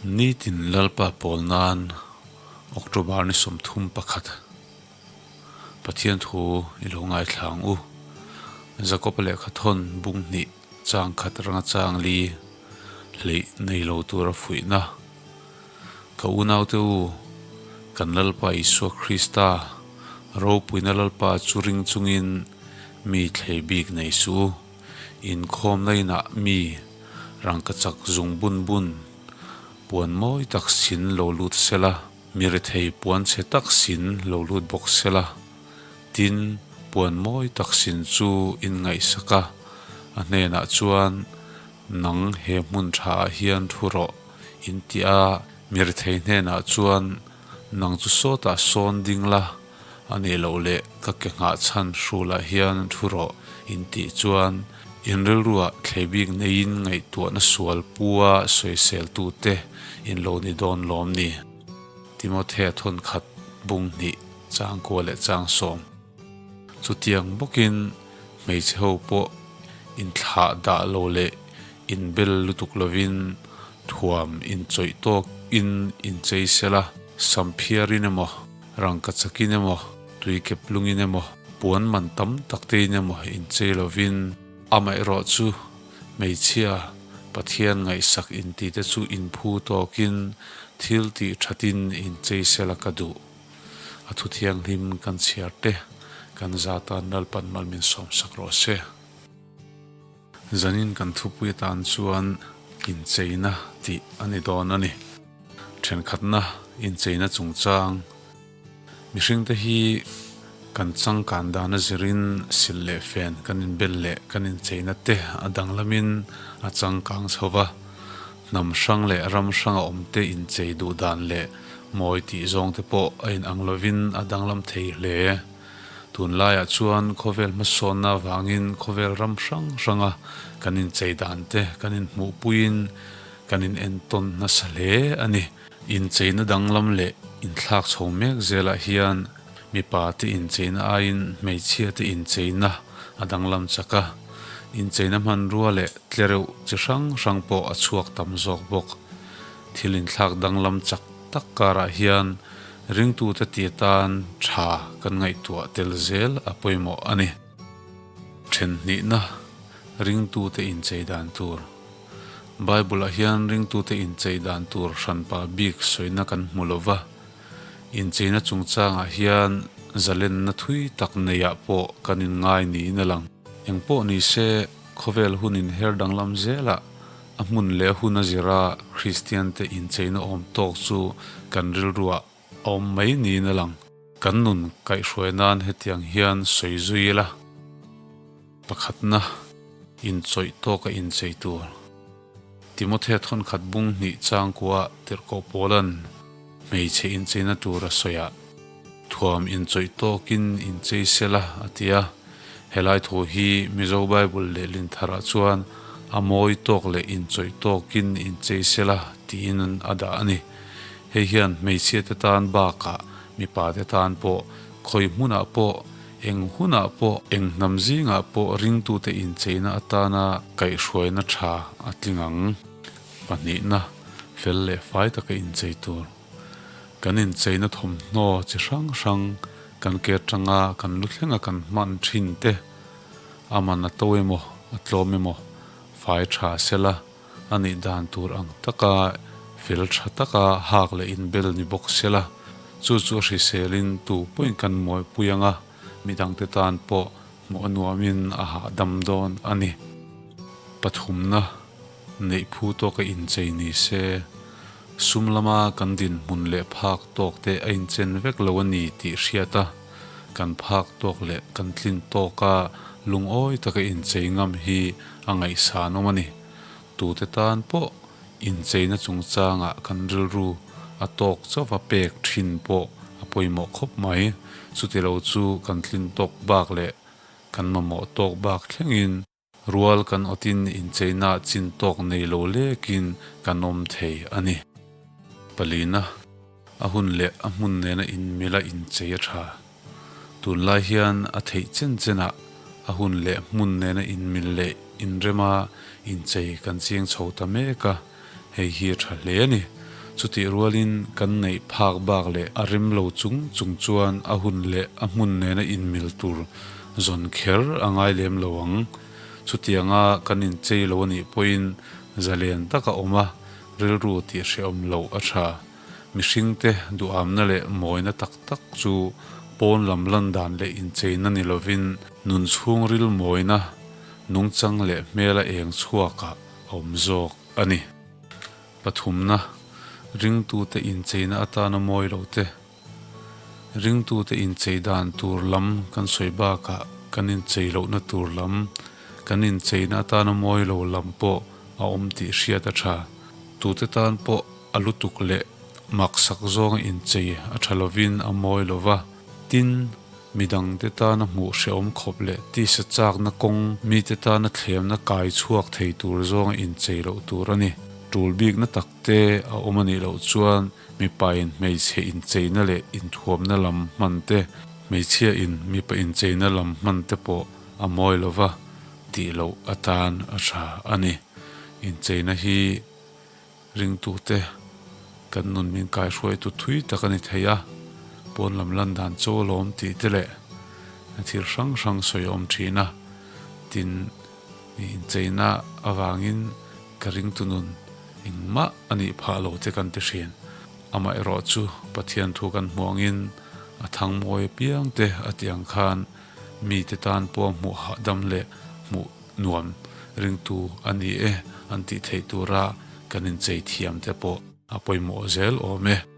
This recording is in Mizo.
Nitin Lalpa pawl nan October ni 31 Pathian thu i lo ngaithla ang u. Jakob-a lehkha thawn bung hnih chang khat ranga chang li hleih nei lo tura fuihna. Ka unaute u, kan Lalpa Isua Krista ropuina Lalpa chu ring chungin mi thlei bik nei suh u. Inkhawmna inah mi rangkachak zung bun bun puan mawi tak sin lo lut sela, mi rethei puan chhe tak sin lo lut bawk sela, tin, puan mawi tak sin chu in ngaihsak a, a hnenah chuan, Nang he hmun tha ah hian thu rawh, in ti a, mi rethei hnenah chuan, Nang chu sawtah sawn ding la, A nih loh leh ka ke nghah chhan hrulah hian thu rawh in tih chuan in rilruah thlei bik neiin ngaihtuahna sual pua sawisel tute in lo ni dawn lawm ni? Timothea thawn khat bung hnih chang kua leh chang sawm. Chutiang bawkin hmeichhe ho pawh inthlah dah lo leh inbel lutuk lovin thuam inchawih tawk in inchei sela samphiarin emaw Rangka chakin emaw, tui kep lungin emaw, puan man tam tak tein emaw inchei lovin, amaherawh chu hmeichhia Pathian ngaihsak intite chu inphu tawkin thil tih thatin inchei sela ka duh. A thu thianghlim kan chhiar te, kan za tan Lalpan mal min sawmsak rawh se. Zanin kan thupui atan chuan incheina tih a ni dawn a ni. Thenkhatna incheina chungchang mihringte hi kan changkan dana zirin silh leh fen kan inbel leh kan incheina te a danglamin a changkang chho va. Hnam hrang leh ram hranga awmte inchei duh dan leh mawi tih zawngte pawh a inang lovin a danglam thei hle. Tunlaiah chuan khawvel hmasawnna avangin khawvel ram hrang hranga kan inchei dan te kan inhmuhpuiin kan inentawn nasa hle a ni. Incheina danglam leh inthlak chho mek zelah hian mipa te incheina aiin hmeichhia te incheina a danglam chak a, incheina hmanrua leh tlereuh chi hrang hrang pawh a chhuak tam zawk bawk. Thil inthlak danglam chak tak karah hian Ringtute ti atan tha kan ngaihtuah tel zel a pawimawh a ni. Thenhnihna, Ringtute inchei dan tur. Bible-ah hian ringtute inchei dan tur hranpa bik sawina kan hmu lo va. Incheina chungchangah hian zalenna thui tak neiah pawh kan inngai niin a lang. Engpawh ni se, khawvel hun inher danglam zelah A hmun leh hun a zira Kristiante incheina awm tawk chu kan rilruah a awm mai niin a lang. Kan nun kaihhruai nan hetiang hian sawi zui ila. Pakhatna, inchawih tawka inchei tur. Timothea thawnkhat bung hnih changkua tirhkoh Paula'n hmeichhe incheina tur a sawi ah, Thuam inchawih tawkin inchei sela a ti a. Helai thu hi Mizo Bible lehlin tharah chuan a mawi tawk leh inchawih tawkin inchei sela tiin a dah a ni. Hei hian hmeichhiate tan bakah mipate tan pawh khawi hmunah pawh, eng hunah pawh, eng hnam zingah pawh ringtute incheina atana kaihhruaina tha a tling ang. Pahnihna, fel leh fai taka inchei tur. Kan incheina thawmhnaw chi hrang hrang kan ke atanga kan lu thlenga kan hman thin te a man a to emaw a tlawm emaw fai tha sela a nih dan tur ang taka fel tha taka hak leh inbel ni bawk sela chu chu a hriselin tu pawhin kan mawipui anga midangte tan pawh hmuh a nuamin a hahdam dawn a ni. Pathumna. Neih phu tawka inchei ni se, sum lama kan dinhmun leh phak tawk te a inchen vek lo a ni tih hriat a, kan phak tawk leh kan tlin tawka lungawi taka inchei ngam hi a ngaihsan awm a ni. Tute tan pawh incheina chungchangah kan rilru a tawk chauh a pek thin pawh a pawimawh khawp mai. Chutilo chu kan tlin tawk bak leh kan mamawh tawk bak thlengin Rual kan awtin incheina chin tawk nei lo lekin kan awm thei a ni. Palina, a hun leh a hmun nena inmila inchei a tha. Tunlai hian a theih chen chenah a hun leh hmun nena inmil leh inrema inchei kan chiang chho ta mek a, hei hi a tha hle a ni. Chutih rualin kan neih phak bak leh a rem lo chung chung chuan a hun leh a hmun nena inmil tur zawn kher a ngai lem lo ang. Chutianga kan inchei lo a nih pawhin zalen tak a awm a, rilru tih hrehawm loh a tha. Mihringte duhamna leh mawina tak tak chu pawn lam lan dan leh incheina ni lovin nun chhungril mawina nungchang leh hmela eng chhuakah a awm zawk a ni. Pathumna, Ringtute incheina atana mawi lo te, Ringtute inchei dan tur lam kan sawi bakah kan inchei lohna tur lam, kan incheina atana mawi lo lam pawh a awm tih hriat a tha. Tute tan pawh a lutuk leh maksak zawnga inchei a tha lovin a mawi lo va, tin, Midangte tana hmuh hrehawm khawp leh tisa chakna kawng mite tana thlemna kai chhuak thei tur zawnga inchei loh tur a ni. Tul bikna takte a awm a nih loh chuan mipain hmeichhe incheina leh inthuamna lam hman te, hmeichhiain mipa incheina lam hman te pawh a mawi lo va tih loh atan a tha a ni. Incheina hi. Ringtute kan nun min kaihruaitu thui tak a ni thei a, pawn lam lan dan chaw lawm tih te leh thil hrang hrang sawi a awm thin a, tin incheina avangin ka ringtu nun engmah a nih phah lo te kan ti thin. Amaherawh chu Pathian thu kan hmuh angin a thangmawi apiang te a tih ang khan mite tan pawh hmuh hahdam leh hmuh nuam ringtu a ni e an tih theih tura kan inchei thiam te pawh a pawimawh zel awm e.